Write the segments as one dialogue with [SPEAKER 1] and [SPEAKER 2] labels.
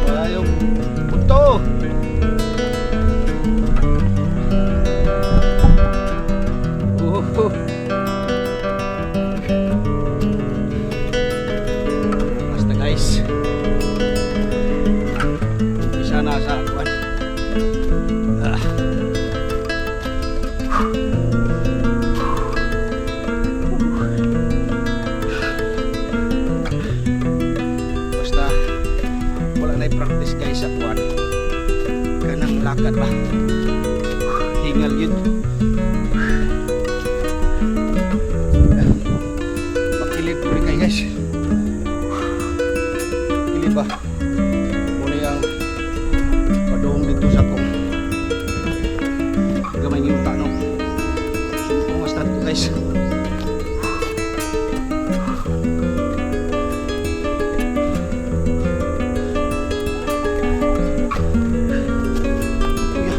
[SPEAKER 1] Maayong punto. Oh. Basta, guys. Umpisa na sa kuan. Ah. Basta wala na practice, guys, sa kuan. Kanang lakad ba? Hingal yun. Pakilid ko rin kayo, guys. Kilid ba? Muna yung padoong dito sa akong gamay ng yuta, no? Sumpong hasta dito, guys. Kuya.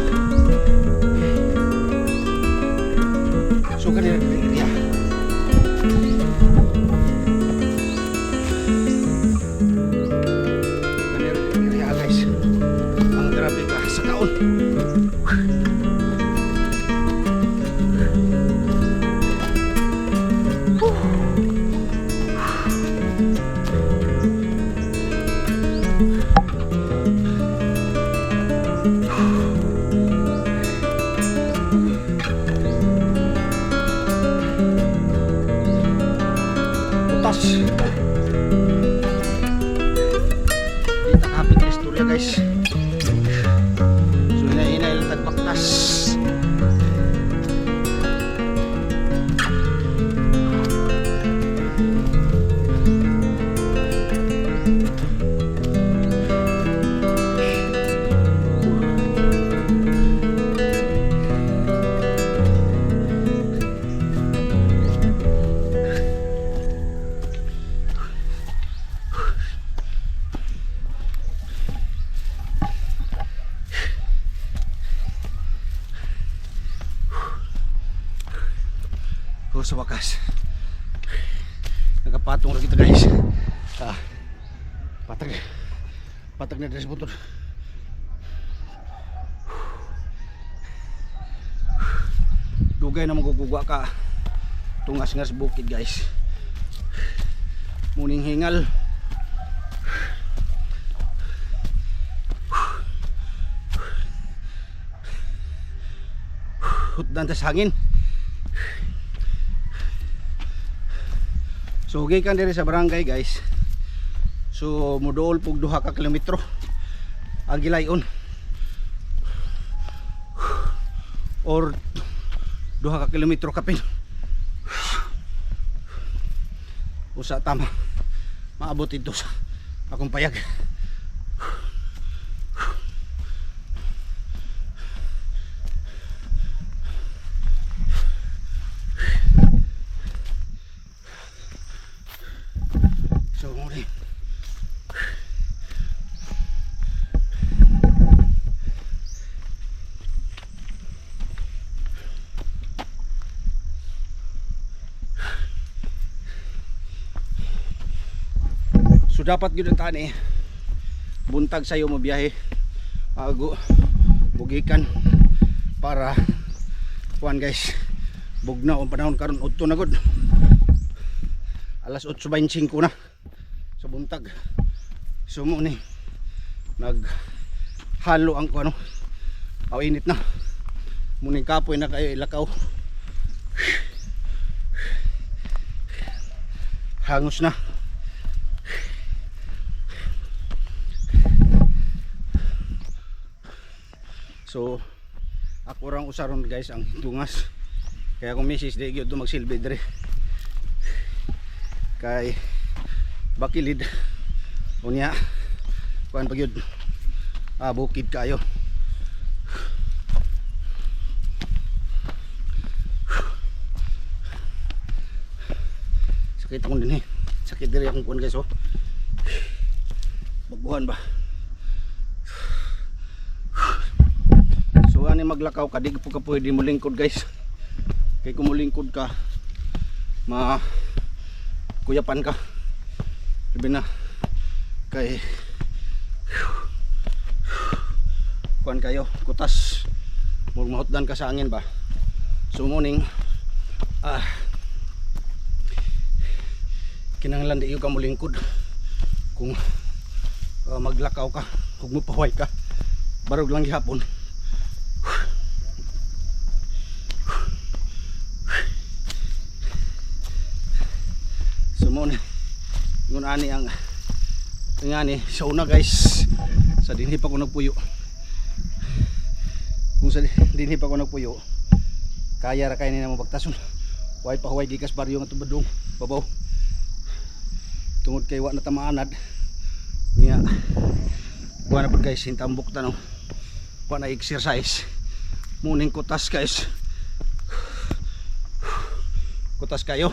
[SPEAKER 1] So kanina diri area. Kanina diri area, guys. Ang grabe ka sa kaon. Butas. Di ta kapit na istorya, guys. So hinay-hinay lang tagbaktas. Oh, sa wakas. Nakapatong ra kita, guys. Ah, patag. Patag na diri sa butod. Dugay na magugugwa ka. Tungas-ngas bukid, guys. Muning hingal. Hutdan ta sa hangin. So gikan diri sa barangay, guys. So muduol pug 2 ka kilometro ang gilayon. Or 2 ka kilometro kapin. Usa tama. Maabot dito sa akong payag. So muli. So dapat gyud ang tani buntag sayo mo biyahe ago bugikan para kuan, guys, bugnaw ang panahon karon. Udto na gud, alas 8:25 na sa buntag. So mo ni nag halo ang kuano, aw init na muning kapoy na kayo ilakaw, hangos na. So ako rang usaron, guys, ang tungas kaya kung misis di gyud magsilbi diri kay bakilid unya kuan pa gyud, ah, bukid kayo. Sakit akong din eh, sakit diri akong kuan, guys, oh, baguhan ba. So ani maglakaw ka, di po ka pwede mo lingkod, guys. Kay kung mulingkod ka, ma kuyapan ka. Sabi na kay kuan kayo, kutas, murag mahutdan ka sa angin ba. So morning kinahanglan di ka mulingkod kung maglakaw ka kung mupahuway ka, barog lang gihapon. So mo ni ingon ani ang ngani sa una, guys, sa dinhi pa ko nagpuyo. Kung sa dinhi pa ko nagpuyo, kaya ra kay ni namo bagtason. Way pa huway gikas baryo nga tubadong babaw, tungod kay wa na ta maanad niya. Kuha na pud, guys, hintambok ta, no? Wa na exercise muning kutas, guys, kutas kayo.